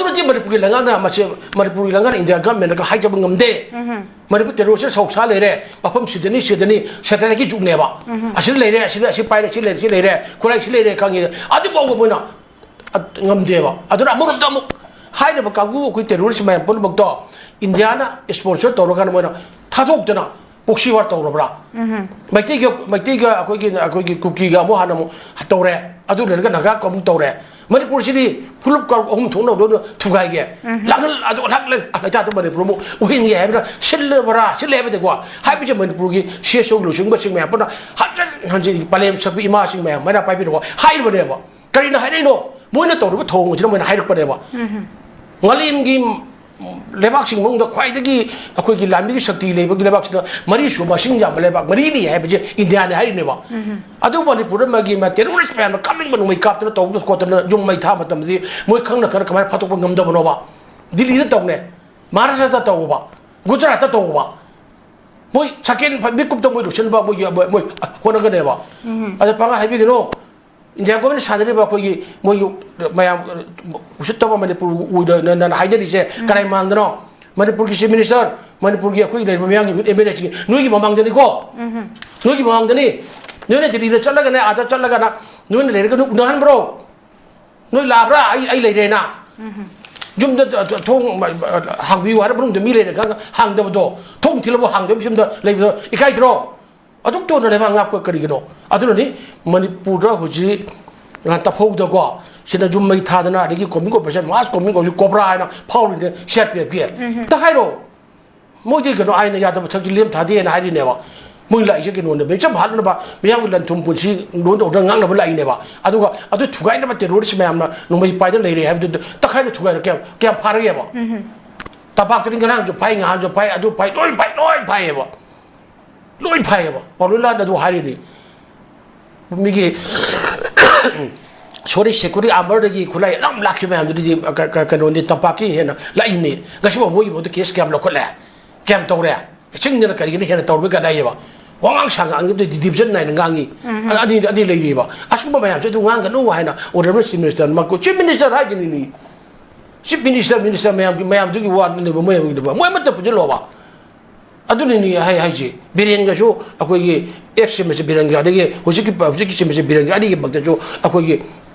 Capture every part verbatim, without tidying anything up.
ꯑꯗꯨꯅꯗꯤ ꯃꯅꯤꯄꯨꯔꯒꯤ ꯂꯩꯉꯥꯛꯅ ꯃꯁꯤ, ꯃꯅꯤꯄꯨꯔꯒꯤ ꯂꯩꯉꯥꯛꯅ ꯏꯟꯗꯤꯌꯥ ꯒꯚꯔꯟꯃꯦꯟꯠꯇꯒ ꯍꯥꯏꯖꯕ ꯉꯝꯗꯦ꯫ ꯃꯅꯤꯄꯨꯔ ꯇꯦꯔꯣꯔꯤꯁ꯭ꯠ ꯁꯧꯁꯥ ꯂꯩꯔꯦ, ꯃꯐꯝ ꯁꯤꯗꯅꯤ, ꯁꯤꯗꯅꯤ, ꯁꯦꯇꯦꯂꯥꯏꯠꯀꯤ ꯖꯨꯒꯅꯦꯕ꯫ ꯑꯁꯤꯗ ꯂꯩꯔꯦ, ꯑꯁꯤꯗ ꯑꯁꯤ ꯄꯥꯏꯔꯦ, ꯁꯤ ꯂꯩꯔꯦ, ꯁꯤ ꯂꯩꯔꯦ, ꯈꯨꯠꯂꯥꯏ ꯁꯤ ꯂꯩꯔꯦ ꯈꯪꯉꯤ꯫ ꯑꯗꯨꯐꯥꯎꯕ ꯃꯣꯏꯅ ꯑ-, ꯉꯝꯗꯦꯕ꯫ ꯑꯗꯨꯅ ꯑꯃꯔꯣꯝꯗ ꯑꯃꯨꯛ ꯍꯥꯏꯔꯤꯕ ꯀꯥꯡꯕꯨ, ꯑꯩꯈꯣꯏ ꯇꯦꯔꯣꯔꯤꯁ꯭ꯠ ꯃꯌꯥꯝ ꯄꯨꯝꯅꯃꯛꯇꯣ ꯏꯟꯗꯤꯌꯥꯅ sponsor ꯇꯧꯔꯀꯥꯟꯗ ꯃꯣꯏꯅ ꯊꯥꯗꯣꯛꯇꯅ proxy war ꯇꯧꯔꯕ꯭ꯔꯥ? ꯃꯩꯇꯩꯒ, ꯃꯩꯇꯩꯒ ꯑꯩꯈꯣꯏꯒꯤ, ꯑꯩꯈꯣꯏꯒꯤ ꯀꯨꯀꯤꯒ ꯑꯃꯨꯛ ꯍꯥꯟꯅ ꯑꯃꯨꯛ ꯇꯧꯔꯦ, ꯑꯗꯨ ꯂꯣꯏꯔꯒ ꯅꯥꯒꯥꯒ ꯑꯃꯨꯛ ꯇꯧꯔꯦ꯫ ꯃꯅꯤꯄꯨꯔꯁꯤꯗꯤ ꯐꯨꯔꯨꯞ ꯀꯥꯡꯂꯨꯞ ꯑꯍꯨꯝ ꯊꯣꯛꯅꯕꯗꯣ ꯊꯨꯒꯥꯏꯒꯦ꯫ ꯂꯥꯡꯍꯜ-, ꯑꯗꯨ ꯂꯥꯛ-, ꯂꯥꯛ-, ꯂꯩꯇꯥꯗ ꯃꯅꯤꯄꯨꯔ ꯑꯃꯨꯛ ꯎꯍꯟꯒꯦ ꯍꯥꯏꯕ꯭ꯔꯥ? ꯁꯤꯜꯂꯕ꯭ꯔꯥ? ꯁꯤꯜꯂꯦ ꯍꯥꯏꯕꯗꯤꯀꯣ, ꯍꯥꯏꯕꯁꯦ ꯃꯅꯤꯄꯨꯔꯒꯤ CSO ꯂꯨꯆꯤꯡꯕꯁꯤꯡ ꯃꯌꯥꯝ ꯄꯨꯟꯅ ꯍꯟꯖꯤꯟ ꯍꯟꯖꯤꯟ ꯄꯂꯦꯝ ꯁꯛꯄ ꯏꯃꯥꯁꯤꯡ ꯃꯌꯥꯝ ꯃꯩꯔꯥ ꯄꯥꯏꯕꯤꯔꯛꯑꯣ ꯍꯥꯏꯔꯤꯕꯅꯦꯕ꯫ ꯀꯔꯤꯅ ꯍꯥꯏꯔꯛꯏꯅꯣ? ꯃꯣꯏꯅ ꯇꯧꯔꯤꯕ ꯊꯧꯑꯣꯡ ꯑꯁꯤꯅ ꯃꯣꯏꯅ ꯍꯥꯏꯔꯛꯄꯅꯦꯕ꯫ ꯃꯥꯂꯦꯝꯒꯤ ꯂꯩꯕꯥꯛꯁꯤꯡ ꯃꯅꯨꯡꯗ ꯈ꯭ꯋꯥꯏꯗꯒꯤ ꯑꯩꯈꯣꯏꯒꯤ ꯂꯥꯟꯃꯤꯒꯤ ꯁꯛꯇꯤ ꯂꯩꯕꯒꯤ ꯂꯩꯕꯥꯛꯁꯤꯗ ꯃꯔꯤ ꯁꯨꯕ ꯃꯁꯤꯡ ꯌꯥꯝꯕ ꯂꯩꯕꯥꯛ ꯃꯔꯤꯅꯤ ꯍꯥꯏꯕꯁꯦ ꯏꯟꯗꯤꯌꯥꯅꯤ ꯍꯥꯏꯔꯤꯅꯦꯕ꯫ ꯑꯗꯨ ꯃꯅꯤꯄꯨꯔꯗ ꯃꯥꯒꯤ ꯃꯥ terrorist ꯃꯌꯥꯝꯅ ꯀꯥꯞꯅꯤꯡꯕ ꯅꯣꯡꯃꯩ ꯀꯥꯞꯇꯅ ꯇꯧꯗꯅ ꯈꯣꯠꯇꯅ ꯌꯨꯝ ꯃꯩ ꯊꯥ ꯃꯇꯝꯗꯗꯤ ꯃꯣꯏ ꯈꯪꯅ ꯈꯪꯅ ꯀꯃꯥꯏꯅ ꯐꯥꯗꯣꯛꯄ ꯉꯝꯗꯕꯅꯣꯕ? ꯗꯤꯜꯂꯤꯗ ꯇꯧꯅꯦ, ꯃꯍꯥꯔꯥꯁꯇ꯭ꯔꯗ ꯇꯧꯕ, ꯒꯨꯖꯔꯥꯠꯇ ꯇꯧꯕ, ꯃꯣꯏ ꯁꯀꯦꯟ ꯃꯤꯀꯨꯞꯇ ꯃꯣꯏ ꯂꯣꯏꯁꯤꯟꯕ ꯃꯣꯏ, ꯃꯣꯏ, ꯃꯣꯏ ꯍꯣꯠꯅꯒꯅꯦꯕ꯫ ꯑꯗ ꯄꯥꯉꯥ ꯍꯥꯏꯕꯤꯒꯅꯨ, ꯏꯟꯗꯤꯌꯥ ꯒꯣꯔꯃꯦꯟ ꯁꯥꯟꯅꯔꯤꯕ ꯑꯩꯈꯣꯏꯒꯤ ꯃꯣꯏꯒꯤ ꯃꯌꯥꯝ ꯎꯁꯤꯠꯇꯕ ꯃꯅꯤꯄꯨꯔ ꯑꯣꯏꯗꯅ ꯍꯥꯏꯅꯔꯤꯁꯦ ꯀꯅꯥꯏ ꯃꯥꯡꯗꯅꯣ? ꯃꯅꯤꯄꯨꯔꯒꯤ ꯆꯤꯐ ꯃꯤꯅꯤꯁꯇꯔ, ꯃꯅꯤꯄꯨꯔꯒꯤ ꯑꯩꯈꯣꯏꯒꯤ ꯂꯩꯔꯤꯕ ꯃꯤꯌꯥꯝꯒꯤ ꯑꯦꯝ ꯑꯦꯜ ꯑꯦꯁꯤꯡ ꯅꯣꯏꯒꯤ ꯃꯃꯥꯡꯗꯅꯤꯀꯣ, ꯅꯣꯏꯒꯤ ꯃꯃꯥꯡꯗꯅꯤ꯫ ꯅꯣꯏꯅ ꯗꯤꯜꯂꯤꯗ ꯆꯠꯂꯒꯅꯦ, ꯑꯥꯗ ꯆꯠꯂꯒꯅ ꯅꯣꯏꯅ ꯂꯩꯔꯒ ꯅꯣꯏ ꯎꯅꯍꯟꯕ꯭ꯔꯣ? ꯅꯣꯏ ꯂꯥꯛꯑꯕ꯭ꯔꯥ? ꯑꯩ, ꯑꯩ ꯂꯩꯔꯦꯅ꯫ ꯌꯨꯝꯗ ꯊꯣꯡ ꯍꯥꯡꯕꯤꯌꯨ ꯍꯥꯏꯔ ꯃꯅꯨꯡꯗ ꯃꯤ ꯂꯩꯔꯒ ꯍꯥꯡꯗꯕꯗꯣ, ꯊꯣꯡ ꯊꯤꯜꯂꯕꯨ ꯍꯥꯡꯗꯕ ꯌꯨꯝꯗ ꯂꯩꯕꯗꯣ ꯏꯀꯥꯏꯗ꯭ꯔꯣ? ꯑꯗꯨꯛ ꯇꯣꯟꯅ ꯂꯩꯕꯥꯛ ꯉꯥꯛꯄ ꯀꯔꯤꯒꯤꯅꯣ? ꯑꯗꯨꯅꯅꯤ ꯃꯅꯤꯄꯨꯔꯗ ꯍꯧꯖꯤꯛ, ꯑ, ꯇꯐꯧꯗꯀꯣ, ꯁꯤꯅ ꯌꯨꯝ ꯃꯩ ꯊꯥꯗꯅ, ꯑꯗꯒꯤ combing operation, mass combing operation, cobra ꯍꯥꯏꯅ ꯐꯥꯎꯔꯤꯅꯦ ꯁꯤ ꯑꯥꯔ ꯄꯤ ꯑꯦꯐꯀꯤ꯫ ꯇ ꯍꯥꯏꯔꯣ, ꯃꯣꯏꯗꯤ ꯀꯩꯅꯣ ꯑꯥꯏꯟꯅ ꯌꯥꯗꯕ ꯊꯛꯇꯤ ꯂꯦꯝ ꯊꯥꯗꯦꯅ ꯍꯥꯏꯔꯤꯅꯦꯕ꯫ ꯃꯣꯏ ꯂꯥꯛꯏꯁꯦ ꯀꯩꯅꯣꯅꯦ, ꯃꯤꯆꯝ ꯍꯥꯠꯅꯅꯕ, ꯃꯤꯌꯥꯝꯒꯤ ꯂꯟ ꯊꯨꯝ ꯄꯨꯟꯁꯤ ꯂꯣꯏ ꯇꯧꯗꯅ ꯉꯥꯛꯅꯕ ꯂꯥꯛꯏꯅꯦꯕ꯫ ꯑꯗꯨꯒ ꯑꯗꯨ ꯊꯨꯒꯥꯏꯅꯕ terrorist ꯃꯌꯥꯝꯅ ꯅꯣꯡꯃꯩ ꯄꯥꯏꯗꯅ ꯂꯩꯔꯦ ꯍꯥꯏꯕꯗꯨ ꯇꯛꯈꯥꯏꯅ ꯊꯨꯒꯥꯏꯅ ꯀꯌꯥꯝ, ꯀꯌꯥꯝ ꯐꯥꯔꯒꯦꯕ? ꯇꯝꯄꯥꯛꯇꯗꯤ ꯉꯔꯥꯡꯁꯨ ꯐꯥꯏ, ꯉꯍꯥꯟꯁꯨ ꯐꯥꯏ, ꯑꯗꯨ ꯐꯥꯏ, ꯂꯣꯏ ꯐꯥꯏ, ꯂꯣꯏ ꯐꯥꯏꯌꯦꯕ꯫ ꯂꯣꯏ ꯐꯥꯏꯌꯦꯕ꯫ ꯄꯥꯎꯂꯣꯏꯂꯥꯟꯗ ꯑꯗꯨ ꯍꯥꯏꯔꯤꯅꯤ꯫ ꯃꯤꯒꯤ, sorry, security armorꯗꯒꯤ ꯈꯨꯠꯂꯥꯏ ꯑꯗꯨꯝ ꯂꯥꯛꯈꯤꯕ ꯃꯌꯥꯝꯗꯨꯗꯤ ꯀ-, ꯀ-, ꯀꯩꯅꯣꯅꯤ, ꯇꯝꯄꯥꯛꯀꯤ ꯍꯦꯟꯅ ꯂꯥꯛꯏꯅꯤ꯫ ꯉꯁꯤꯐꯥꯎ ꯃꯣꯏꯒꯤ ꯃꯍꯨꯠꯇ case ꯀꯌꯥꯝ ꯂꯧꯈꯠꯂꯦ? ꯀꯌꯥꯝ ꯇꯧꯔꯦ? ꯆꯤꯡꯗꯅ ꯀꯔꯤꯒꯤꯅ ꯍꯦꯟꯅ ꯇꯧꯔꯕ ꯀꯗꯥꯏꯌꯦꯕ? ꯋꯥꯉꯥꯡ ꯁꯉꯥꯡ ꯑꯗꯨꯗꯤ division ꯅꯥꯏꯅ ꯉꯥꯡꯉꯤ꯫ ꯑꯅꯤ, ꯑꯅꯤ ꯂꯩꯔꯤꯕ꯫ ꯑꯁꯤꯒꯨꯝꯕ ꯃꯌꯥꯝꯁꯦ ꯑꯗꯨ ꯉꯥꯡꯒꯅꯨ ꯍꯥꯏꯅ honourable chief minister ꯃꯛ-, chief minister ꯍꯥꯏꯁꯤꯅꯤꯅꯤ꯫ ꯆꯤꯐ ꯃꯤꯅꯤꯁꯇꯔ, ꯃꯤꯅꯤꯁꯇꯔ ꯃꯌꯥꯝꯒꯤ, ꯃꯌꯥꯝꯗꯨꯒꯤ ꯋꯥ ꯅꯠꯇꯦꯕ, ꯃꯣꯏ ꯑꯃꯒꯤꯗꯨꯕ, ꯃꯣꯏ ꯑꯃꯠꯇ ꯄꯨꯟꯁꯤꯜꯂꯣꯕ꯫ ꯑꯗꯨꯅꯤꯅꯦ ꯍꯥꯏ ꯍꯥꯏꯁꯦ꯫ ꯕꯤꯔꯦꯟꯒꯁꯨ ꯑꯩꯈꯣꯏꯒꯤ ꯑꯦꯛꯁ ꯁꯤ ꯑꯦꯝ ꯑꯦꯁ ꯕꯤꯔꯦꯟꯒ, ꯑꯗꯒꯤ ꯍꯧꯖꯤꯛꯀꯤ, ꯍꯧꯖꯤꯛꯀꯤ ꯁꯤ ꯑꯦꯝ ꯑꯦꯁ ꯕꯤꯔꯦꯟꯒ ꯑꯅꯤꯒꯤ ꯃꯔꯛꯇꯁꯨ ꯑꯩꯈꯣꯏꯒꯤ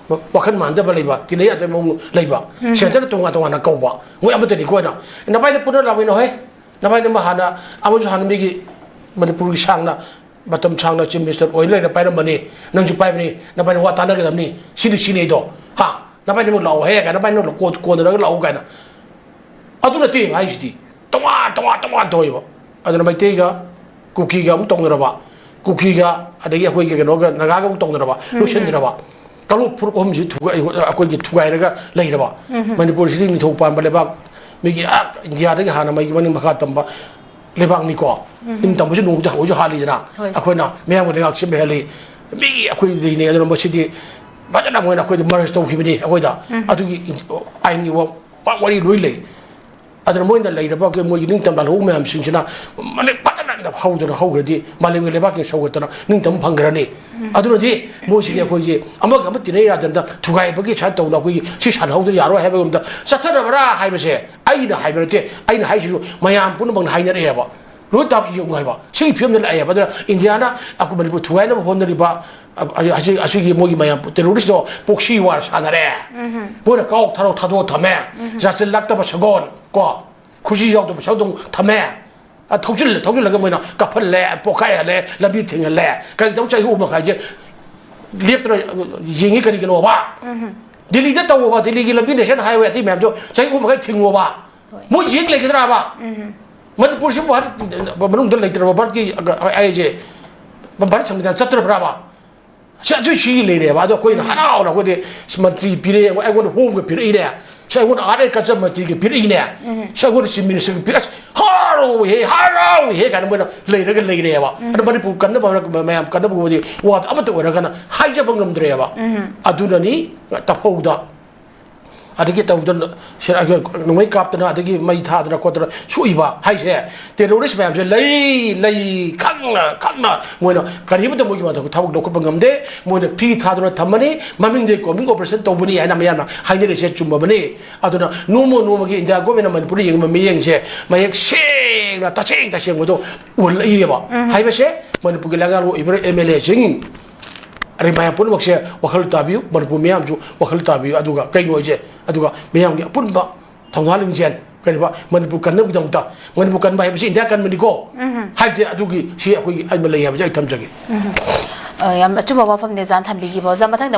ꯋꯥꯈꯜ ꯃꯥꯟꯅꯗꯕ ꯂꯩꯕ, ꯇꯤꯟꯅ ꯌꯥꯗꯕ ꯃꯑꯣꯡ ꯂꯩꯕ꯫ ꯎꯝ꯫ ꯁꯦꯟꯇꯔꯗ ꯇꯣꯉꯥꯟ ꯇꯣꯉꯥꯟꯅ ꯀꯧꯕ꯫ ꯃꯣꯏ ꯑꯃꯠꯇꯅꯤꯀꯣ ꯍꯥꯏꯅ꯫ ꯅꯚꯥꯏꯅ ꯄꯨꯟꯅ ꯂꯥꯛꯃꯤꯟꯅꯧ ꯍꯦ꯫ ꯅꯚꯥꯏꯅ ꯑꯃ ꯍꯥꯟꯅ, ꯑꯃꯁꯨ ꯍꯥꯟꯅ ꯃꯤꯒꯤ ꯃꯅꯤꯄꯨꯔꯒꯤ ꯁꯥꯡꯅ, ꯃꯇꯝ ꯁꯥꯡꯅ ꯆꯤꯐ ꯃꯤꯅꯤꯁꯇꯔ ꯑꯣꯏ ꯂꯩꯔ ꯄꯥꯏꯔꯝꯕꯅꯤ, ꯅꯪꯁꯨ ꯄꯥꯏꯕꯅꯤ, ꯅꯚꯥꯏꯅ ꯋꯥ ꯇꯥꯟꯅꯒꯗꯕꯅꯤ, ꯁꯤꯅꯤ ꯁꯤꯅꯤꯗꯣ꯫ ꯍꯥ? ꯅꯚꯥꯏꯅ ꯑꯃꯨꯛ ꯂꯥꯛꯑꯣ ꯍꯦ ꯀꯥꯏꯅ ꯅꯚꯥꯏꯅ ꯀꯣꯟ-, ꯀꯣꯟꯅꯔꯒ ꯂꯥꯛꯑꯣ ꯀꯥꯏꯅ꯫ ꯑꯗꯨ ꯅꯠꯇꯦ ꯍꯥꯏꯁꯤꯗꯤ꯫ ꯇꯣꯉꯥꯟ, ꯇꯣꯉꯥꯟ, ꯇꯣꯉꯥꯟ ꯇꯧꯋꯦꯕ꯫ ꯑꯗꯨꯅ ꯃꯩꯇꯩꯒ ꯀꯨꯀꯤꯒ ꯑꯃꯨꯛ ꯇꯧꯅꯔꯕ, ꯀꯨꯀꯤꯒ ꯑꯗꯒꯤ ꯑꯩꯈꯣꯏꯒꯤ ꯀꯩꯅꯣꯒ ꯅꯥꯒꯥꯒ ꯑꯃꯨꯛ ꯇꯧꯅꯔꯕ, ꯎꯝ, ꯎꯝ꯫ ꯂꯣꯏꯁꯤꯟꯈ꯭ꯔꯕ꯫ ꯀꯥꯡꯂꯨꯞ ꯐꯨꯔꯨꯞ ꯑꯍꯨꯝꯁꯤ ꯊꯨꯒꯥꯏ-, ꯑꯩꯈꯣꯏꯒꯤ ꯊꯨꯒꯥꯏꯔꯒ ꯂꯩꯔꯕ꯫ ꯎꯝ꯫ ꯃꯅꯤꯄꯨꯔꯁꯤꯗꯤ ꯅꯤꯡꯊꯧ ꯄꯥꯟꯕ ꯂꯩꯕꯥꯛ, ꯃꯤꯒꯤ ꯑꯥ ꯏꯟꯗꯤꯌꯥꯗꯒꯤ ꯍꯥꯟꯅ ꯃꯩꯒꯤ ꯃꯅꯤꯡ ꯃꯈꯥ ꯇꯝꯕ ꯂꯩꯕꯥꯛꯅꯤꯀꯣ꯫ ꯎꯝ꯫ ꯅꯤꯡꯇꯝꯕꯁꯨ ꯅꯣꯡꯃꯗꯤ ꯍꯧꯁꯨ ꯍꯥꯜꯂꯤꯗꯅ꯫ ꯍꯣꯏ꯫ ꯑꯩꯈꯣꯏꯅ ꯃꯌꯥꯝꯒꯤ ꯂꯩꯉꯥꯛ ꯁꯦꯝꯕ ꯍꯦꯜꯂꯤ꯫ ꯃꯤꯒꯤ ꯑꯩꯈꯣꯏ ꯂꯩꯅꯩ꯫ ꯑꯗꯨꯅ ꯃꯁꯤꯗꯤ ꯐꯖꯅ ꯃꯣꯏꯅ ꯑꯩꯈꯣꯏꯗ ꯃꯔꯁ ꯇꯧꯈꯤꯕꯅꯤ ꯑꯩꯈꯣꯏꯗ꯫ ꯎꯝ꯫ ꯑꯗꯨꯒꯤ ꯑꯥꯏꯟꯒꯤ ꯋꯥ-, ꯋꯥꯔꯤ ꯂꯣꯏ ꯂꯩ꯫ ꯑꯗꯨꯅ ꯃꯣꯏꯅ ꯂꯩꯔꯕ ꯑꯩꯈꯣꯏ ꯃꯣꯏꯒꯤ ꯅꯤꯡꯇꯝ ꯂꯥꯜꯍꯧꯕ ꯃꯌꯥꯝꯁꯤꯡꯁꯤꯅ ꯃꯅꯤꯡ ꯐꯖꯅ ꯍꯧꯗꯅ ꯍꯧꯈ꯭ꯔꯗꯤ ꯃꯥꯂꯦꯝꯒꯤ ꯂꯩꯕꯥꯛꯀꯤ ꯁꯧꯒꯠꯇꯅ ꯅꯤꯡꯇꯝꯕ ꯐꯪꯈ꯭ꯔꯅꯤ꯫ ꯎꯝ꯫ ꯑꯗꯨꯅꯗꯤ ꯃꯣꯏꯁꯤꯗꯤ ꯑꯩꯈꯣꯏꯒꯤ ꯑꯃꯒ ꯑꯃ ꯇꯤꯟꯅ ꯌꯥꯗꯅ ꯊꯨꯒꯥꯏꯕꯒꯤ ꯁꯨꯃꯥꯏꯅ ꯇꯧꯗꯅ ꯑꯩꯈꯣꯏꯒꯤ ꯁꯤ ꯁꯥꯟꯅꯍꯧꯗꯅ ꯌꯥꯔꯣꯏ ꯍꯥꯏꯕꯒꯨꯝꯗ ꯆꯠꯊꯅꯕ꯭ꯔꯥ ꯍꯥꯏꯕꯁꯦ ꯑꯩꯅ ꯍꯥꯏꯕ ꯅꯠꯇꯦ, ꯑꯩꯅ ꯍꯥꯏꯁꯤꯁꯨ ꯃꯌꯥꯝ ꯄꯨꯝꯅꯃꯛꯅ ꯍꯥꯏꯅꯔꯛꯑꯦꯕ꯫ ꯂꯣꯏ ꯇꯥꯕ ꯌꯦꯡꯉꯨ ꯍꯥꯏꯕ꯫ ꯁꯤꯒꯤ ꯐꯤꯕꯝꯗ ꯂꯥꯛꯑꯦꯕ꯫ ꯑꯗꯨꯅ ꯏꯟꯗꯤꯌꯥꯅ ꯑꯩꯈꯣꯏ ꯃꯅꯤꯄꯨꯔ ꯊꯨꯒꯥꯏꯅꯕ ꯍꯣꯠꯅꯔꯤꯕ, ꯑ, ꯑ, ꯑꯁꯤ-, ꯑꯁꯤꯒꯤ ꯃꯣꯏꯒꯤ ꯃꯌꯥꯝ ꯇꯦꯔꯣꯔꯤꯁꯇꯣ proxy war ꯁꯥꯟꯅꯔꯦ꯫ ꯎꯝ꯫ ꯃꯣꯏꯅ ꯀꯥꯎ ꯊꯥꯔꯣ ꯊꯥꯗꯣꯛꯑ ꯊꯝꯃꯦ꯫ ꯎꯝ꯫ ꯌꯥꯁꯤꯜꯂꯛꯇꯕ ꯁꯒꯣꯜ ꯀꯣ, ꯈꯨꯖꯤ ꯌꯥꯎꯗꯕ ꯁꯒꯣꯜ ꯊꯝꯃꯦ꯫ ꯑ, ꯊꯧꯖꯤꯜꯂꯦ, ꯊꯧꯖꯤꯜꯂꯒ ꯃꯣꯏꯅ ꯀꯥꯞꯍꯜꯂꯦ, ꯄꯣꯛꯈꯥꯏꯍꯜꯂꯦ, ꯂꯝꯕꯤ ꯊꯤꯡꯍꯜꯂꯦ꯫ ꯀꯔꯤꯗꯧ ꯆꯍꯤ ꯑꯍꯨꯝ ꯃꯈꯥꯏꯁꯦ ꯂꯦꯞꯇꯅ ꯌꯦꯡꯉꯤ ꯀꯔꯤꯒꯤꯅꯣꯕ? ꯎꯝ꯫ ꯗꯤꯜꯂꯤꯗ ꯇꯧꯑꯣꯕ, ꯗꯤꯜꯂꯤꯒꯤ ꯂꯝꯕꯤ national highway ꯑꯇꯩ ꯃꯌꯥꯝꯗꯣ ꯆꯍꯤ ꯑꯍꯨꯝ ꯃꯈꯥꯏ ꯊꯤꯡꯉꯣꯕ꯫ ꯍꯣꯏ꯫ ꯃꯣꯏ ꯌꯦꯡ ꯂꯩꯒꯗ꯭ꯔꯥꯕ? ꯎꯝ꯫ ꯃꯅꯤꯄꯨꯔꯁꯤꯕꯨ ꯚꯥꯔꯠ ꯃꯅꯨꯡꯗ ꯂꯩꯇ꯭ꯔꯕ, ꯚꯥꯔꯠꯀꯤ ꯑꯩꯁꯦ ꯚꯥꯔꯠ ꯁꯪꯕꯤꯙꯥꯟ ꯆꯠꯇ꯭ꯔꯕ꯭ꯔꯥꯕ? ꯁꯤ ꯑꯗꯨ ꯁꯤ ꯂꯩꯔꯦꯕ꯫ ꯑꯗꯣ ꯑꯩꯈꯣꯏꯅ ꯎꯝ꯫ ꯍꯔꯥꯎꯅ ꯑꯩꯈꯣꯏꯗꯤ ꯃꯟꯇ꯭ꯔꯤ ꯄꯤꯔꯛꯑꯦ, ꯑꯩꯉꯣꯟꯗ ꯍꯣꯝꯒ ꯄꯤꯔꯛꯏꯅꯦ, ꯁꯤ ꯑꯩꯉꯣꯟꯗ ꯑꯥꯔꯠ ꯑꯦꯟ ꯀꯜꯆꯔ ꯃꯟꯇ꯭ꯔꯤꯒ ꯄꯤꯔꯛꯏꯅꯦ, ꯎꯝ꯫ ꯁꯤ ꯑꯩꯉꯣꯟꯗ ꯆꯤꯐ ꯃꯤꯅꯤꯁꯇꯔꯒ ꯄꯤꯔꯛ-, ꯑꯁ, ꯍꯔꯥꯎꯋꯤꯍꯦ, ꯍꯔꯥꯎꯋꯤꯍꯦ ꯀꯥꯏꯅ ꯃꯣꯏꯅ ꯂꯩꯔꯒ ꯂꯩꯔꯦꯕ꯫ ꯎꯝ꯫ ꯑꯗꯣ ꯃꯅꯤꯄꯨꯔ ꯀꯟꯅꯕ, ꯃꯌꯥꯝ ꯀꯟꯅꯕꯕꯨꯗꯤ ꯋꯥꯗꯣ ꯑꯃꯠꯇ ꯑꯣꯏꯔꯒꯅ ꯍꯥꯏꯖꯕ ꯉꯝꯗ꯭ꯔꯦꯕ꯫ ꯎꯝ꯫ ꯑꯗꯨꯅꯅꯤ ꯇꯐꯧꯗ ꯑꯗꯒꯤ ꯇꯧꯗꯅ ꯁꯦ-, ꯅꯣꯡꯃꯩ ꯀꯥꯞꯇꯅ, ꯑꯗꯒꯤ ꯃꯩ ꯊꯥꯗꯅ ꯈꯣꯠꯇꯅ ꯁꯣꯛꯏꯕ ꯍꯥꯏꯁꯦ, ꯇꯦꯔꯣꯔꯤꯁ ꯃꯌꯥꯝꯁꯦ ꯂꯩ, ꯂꯩ, ꯈꯪꯅ, ꯈꯪꯅ ꯃꯣꯏꯅ ꯀꯔꯤꯃꯇ ꯃꯣꯏꯒꯤ ꯃꯊꯛ ꯊꯕꯛ ꯂꯧꯈꯠꯄ ꯉꯝꯗꯦ꯫ ꯃꯣꯏꯅ ꯐ꯭ꯔꯤ ꯊꯥꯗꯨꯅ ꯊꯝꯃꯅꯤ, ꯃꯃꯤꯡꯗꯤ ꯀꯣꯝꯕꯤꯡ ꯑꯣꯄꯔꯦꯁꯟ ꯇꯧꯕꯅꯤ ꯍꯥꯏꯅ ꯃꯌꯥꯝꯅ ꯍꯥꯏꯅꯔꯤꯁꯦ ꯆꯨꯝꯃꯕꯅꯤ꯫ ꯑꯗꯨꯅ ꯅꯣꯡꯃ ꯅꯣꯡꯃꯒꯤ ꯏꯟꯗꯤꯌꯥ ꯒꯣꯔꯃꯦꯟꯅ ꯃꯅꯤꯄꯨꯔꯗ ꯌꯦꯡꯕ ꯃꯤꯠꯌꯦꯡꯁꯦ ꯃꯌꯦꯛ ꯁꯦꯡꯅ, ꯇꯁꯦꯡ ꯇꯁꯦꯡꯕꯗꯣ ꯎꯍꯜꯂꯛꯏꯑꯕ꯫ ꯍꯥꯏꯕꯁꯦ ꯃꯅꯤꯄꯨꯔꯒꯤ ꯂꯩꯉꯥꯛꯂꯣꯏ ꯑꯣꯏꯕ ꯑꯦꯝ ꯑꯦꯜ ꯑꯦꯁꯤꯡ, ꯑꯗꯩ ꯃꯌꯥꯝ ꯄꯨꯝꯅꯃꯛꯁꯦ ꯋꯥꯈꯜ ꯇꯥꯕꯤꯌꯨ, ꯃꯅꯤꯄꯨꯔ ꯃꯤꯌꯥꯝꯁꯨ ꯋꯥꯈꯜ ꯇꯥꯕꯤꯌꯨ꯫ ꯑꯗꯨꯒ ꯀꯩꯅꯣ ꯍꯥꯏꯁꯦ, ꯑꯗꯨꯒ ꯃꯤꯌꯥꯝꯒꯤ ꯑꯄꯨꯟꯕ ꯊꯧꯅꯥ ꯂꯤꯡꯖꯦꯜ, ꯀꯔꯤꯕ, ꯃꯅꯤꯄꯨꯔ ꯀꯟꯅꯕꯒꯤꯗꯃꯛꯇ, ꯃꯅꯤꯄꯨꯔ ꯀꯟꯕ ꯍꯥꯏꯕꯁꯤ ꯏꯟꯗꯤꯌꯥ ꯀꯟꯕꯅꯤꯀꯣ꯫ ꯍꯥꯏꯕꯗꯤ ꯑꯗꯨꯒꯤ ꯁꯤ ꯑꯩꯈꯣꯏꯒꯤ ꯑꯃ ꯂꯩ ꯍꯥꯏꯕꯁꯦ ꯑꯩ ꯊꯝꯖꯒꯦ꯫ ꯑ, ꯌꯥꯝ ꯑꯆꯨꯝꯕ ꯋꯥꯐꯝꯅꯦ ꯑꯣꯖꯥꯅ ꯊꯝꯕꯤꯈꯤꯕ꯫ ꯑꯣꯖꯥ, ꯃꯊꯪꯗ